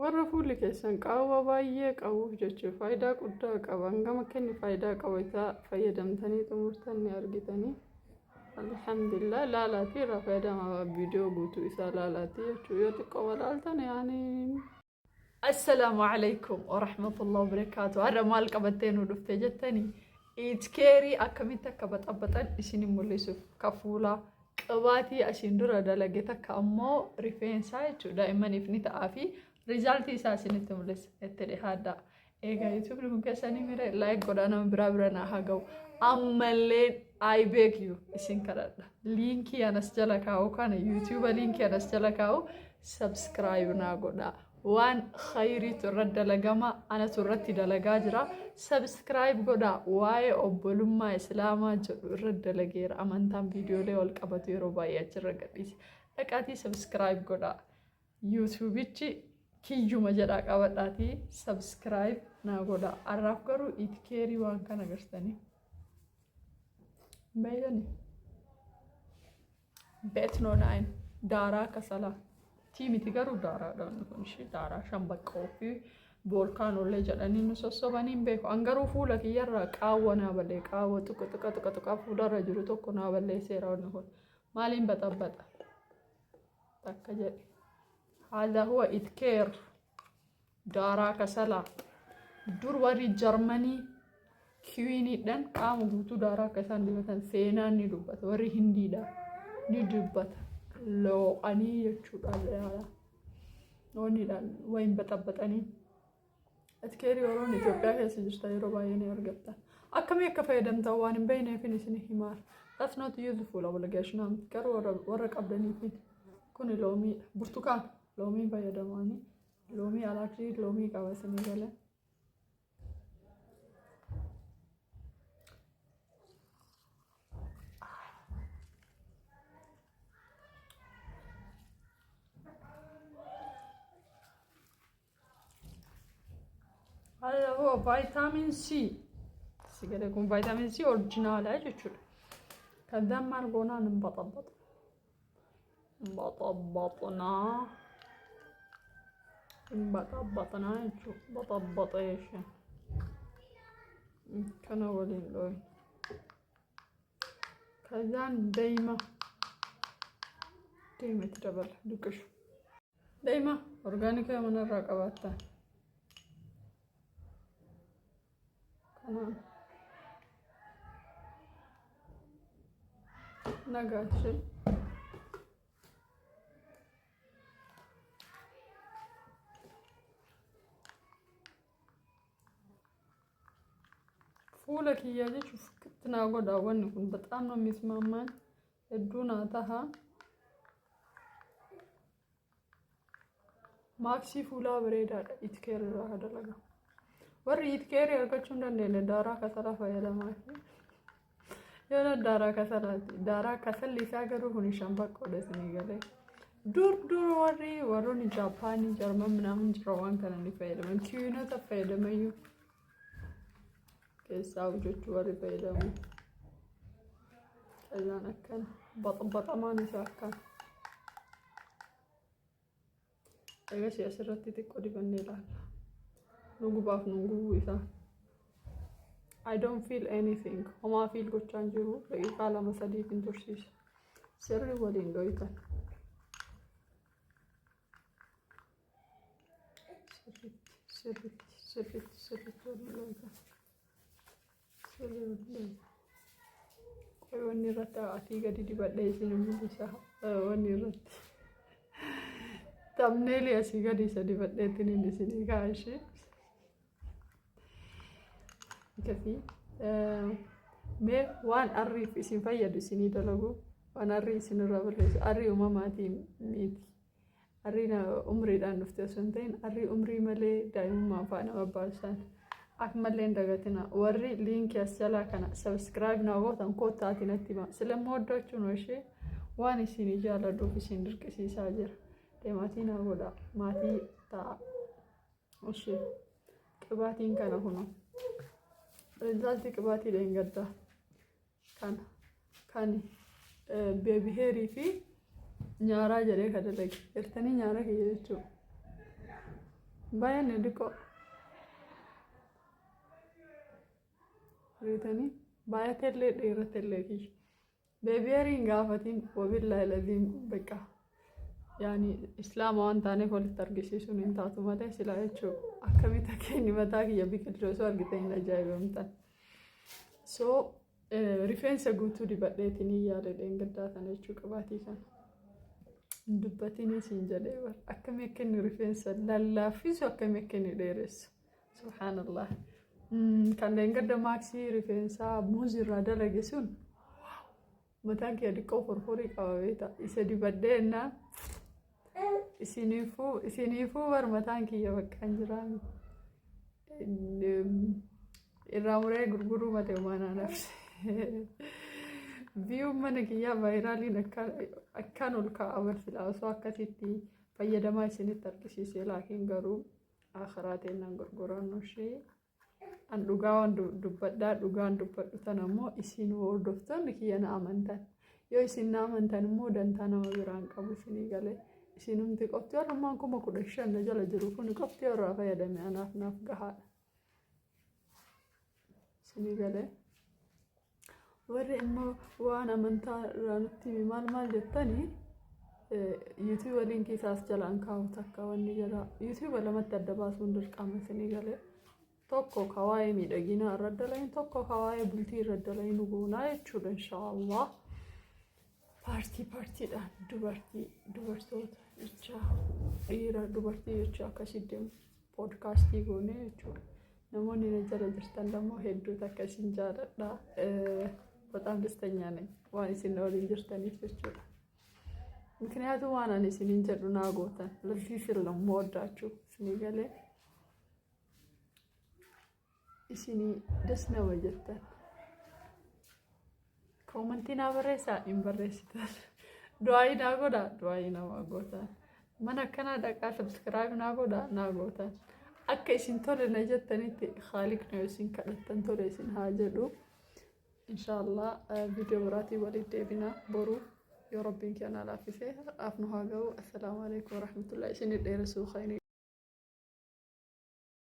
Warra fuulli keessan qaawwa baay'ee qabuuf jechuun faayidaa guddaa qaba. Hangam akka inni faayidaa qabu isaa fayyadamtanii xumurtan ni argitanii. Alhamdulillah, laalaatii irraa fayyadamaa, viidiyoo guutuu isaa laalaatii jechuudha. Yoo xiqqoo walaaltan yaani. Assalaamu alaikum warahmatullahi wabarakaatu. Har'a maal qabattee nu dhufte jettanii, Itkeerii akkamitti akka baxabaxan isin mul'isuuf, ka fuulaa qibaatii asiin dura dalage takka ammoo rifeensaa jechuudha, daa'immaniif ni ta'aa fi resultii isaa isinitti mul'isa. Itti dhihaadhaa. Egaa YouTubeni kun keessanii mire like godhaa, nama biraa bira naa haa ga'u. Ammallee I beg you, isin kadhadha. Linkii anas jala kaa'u kana, YouTube linkii anas jala kaa'u subscribe naa godhaa. Waan khayriitu irra dalagama, anatu irratti dalagaa jira. Subscribe godhaa. Waa'ee obbolummaa Islaamaa jedhu irra dalageera. Amantaan viidiyoolee wal qabatu yeroo baay'ee achirra gadhiise. Dhaqaatii subscribe godhaa. YouTubichi kiyyuma jedhaa qabadhaatii subscribe naa godhaa. Har'aaf garuu Itkeerii waan kana agartanii. Beeytanii? Beetnoo naayin daaraa kasalaa. Tii miti garuu daaraadha wanni kun, ishee daaraa shambaqqoo fi voolkaanollee jedhanii nu sossobanii hin beeku. An garuu fuula kiyyarraa qaawwa naa ballee, qaawwa tuqa tuqa tuqa tuqa fuularra jiru tokko naa balleesseera wanni kun. Maaliin baxabbaxa? Takka jedhe. Haadha huwa Itkeer daaraa kasalaa. Dur warri Jarmanii kiwiiniidhaan qaama guutuu daaraa akka isaan dibatan seenaan ni dubbata. Warri Hindiidha ni dubbata. Looqanii jechuudha. Wanniidhaan wayin baxabbaxanii. Itkeerii yeroon Itoophiyaa keessa jirtan yeroo baay'ee ni argatta. Akkamii akka fayyadamtan waan hin beekneefin isin himaa. That's not useful obligation, garuu warra qabdaniifin. Kuni loomiidha. Burtukaan loomii fayyadamanii. Loomii alaakii loomii qaba isinii galee. Hoo vitamin C. Si galee, kun vitamin C original jechuudha. ከዛም maal goonaa? እንበጠበጥ baxabbaxnaa, baxabbaxnaa jechuudha. Baxabbaxa jechuun kana waliin dhooyin. ከዛን deema deema itti dabala duqqishu. Deema organic manarraa qabaattan. Kanaan nagaashee. Fuula kiyyaa jechuun fikkitti naa godha wanni kun, በጣም ነው የሚስማማኝ, hedduu naa taha. Maaksii fuulaa bareedaadha Itkeer irraa ka dalaga. Warri Itkeerii argachuu hin dandeenye daaraa kasalaa fayyadamaa. Yoona daaraa kasalaati. Daaraa kasalli isaa garuu kun shambaqqoodha isinii galee. Dur dur warri warroonni Jaapaanii, Jarman ምናምን jira waan kana ni fayyadaman. Kiwiinota fayyadamayyuu keessaa hojjechuu warri fayyadamu. Kazaan akkana baxamaan isaa akkana. Egasii asirratti xiqqoo dibannee ilaalla. Nu gubaaf nu gubuu isaa. I don't feel anything. Homaa feel gochaa hin jiru. Daqiiqaa 2 3f hin tursiisa. Sirri waliin dho'itan. Sirriitti, sirriitti, sirriitti, sirriitti waliin dho'itan. Sirrii waliin dho'itan. Qoy, wanni irratti asii gadi dibadhee isin mul'isa. Wanni irratti. Thumbnailii asii gadi isa dibadheetiin inni isinii kaa'ishee. Akkasii. Mee waan arriif isin fayyadu isinii dalagu, waan arrii isinirraa balleessu, arrii uumamaatiin miti. Arriin umriidhaan dhufte osoo hin ta'in, arrii umrii malee daa'imummaa fa'aa nama baasan. Akmallee hin dagatina, warri linkii as jalaa kana subscribe naa gootan koottaatii natti hima. Silammoo hoddachuun ishee waan isin jaalladhuuf isin dirqisiisaa jira. Deemaatii naa godhaa, maatii ta'a. Ishee qibaatiin kana kunoo. Resultii qibaatii dheengaddaa kana kan baby hairii fi nyaaraa jedhee ka dalage. Ertanii nyaara kiyya jechuudha. Baay'anne diqoo. Argitanii baay'atellee dheeratellee kiyya. Baby hair hin gaafatiin, wabillaahi laziim beqa. Yaani islaama waan taaneef walitti argisiisuun hin taatu malee silaa jechuu akkamitti akka inni mataa kiyya biqilchu osoo argitan hin ajaa'ibamtan. So rifeensa guutuu dibadheetiin hin yaale dheengaddaa kana jechuu qabaatii kana. Hin dubbatinii siin jedhee bar akkamii akka inni rifeensa lallaaffisu, akkamii akka inni dheeressu. Subhaanallah. Kan dheengadda maaksii rifeensaa muuzii irraa dalage sun mataan kiyya xiqqoo forforii qaba beektaa, isa dibadhee ennaa isiniifuu bar mataan kiyya bakka hin jiraami. Irraa muree gurguruu malee homaa naan hafse. Viewn mana kiyyaa viraliin akkaan ol ka'a bar silaa osoo akkasitti fayyadamaa isinitti argisiise, laakiin garuu akhiraa teennaan gurgurannu ishee. An dhugaa waan dubbadhaa, dhugaan dubbadhu tana immoo isin hordoftoonni kiyya na amantan. Yoo isin na amantan immoo dantaa nama biraan qabu isinii galee. Isinumti qofti warrummaan 15,000 na jala jiru kun qofti irraa fayyadame anaaf naaf gahaadha. Isinii galee. Warri immoo waan amantaa irraa nutti himi maal maal jettanii, YouTube linkii isaas jalaan kaa'u takka wanni jala YouTube lamatti adda baasuun dirqama isinii galee. Tokko ka waa'ee miidhaginaa irra dalayin, tokko ka waa'ee bultii irra dalayin goonaa jechuudha inshaallah. Paartii paartiidhaan dubartii dubartoota jecha, dhiira dubartii jecha akkasii deemu podcastii goonee jechuudha. Namoonni na jala jirtan immoo hedduu takka isin jaaladha. በጣም ደስተኛ ነኝ waan isin waliin jirtaniif jechuudha. ምክንያቱም waan ani isiniin jedhu naa gootan ለዚህ ስል ነው የምወዳችሁ isinii galee isinii das nama jettan. Commentii naa barreessaa, hin barreessitan. Du'aayii naa godhaa, du'aayii namaa gootan. Mana akkanaa dhaqaa subscribe naa godhaa, naa gootan. Akka isin tole na jettanitti haaliqni yoo isin kadhattan tole isin haa jedhu. Inshaallah viidiyoo biraatiin walitti deebina boruu yoo rabbiin kennaa laaffisee har'aaf nu haa ga'u. Assalaamu alaikum warahmatullahi isin dheeressuu khayrii.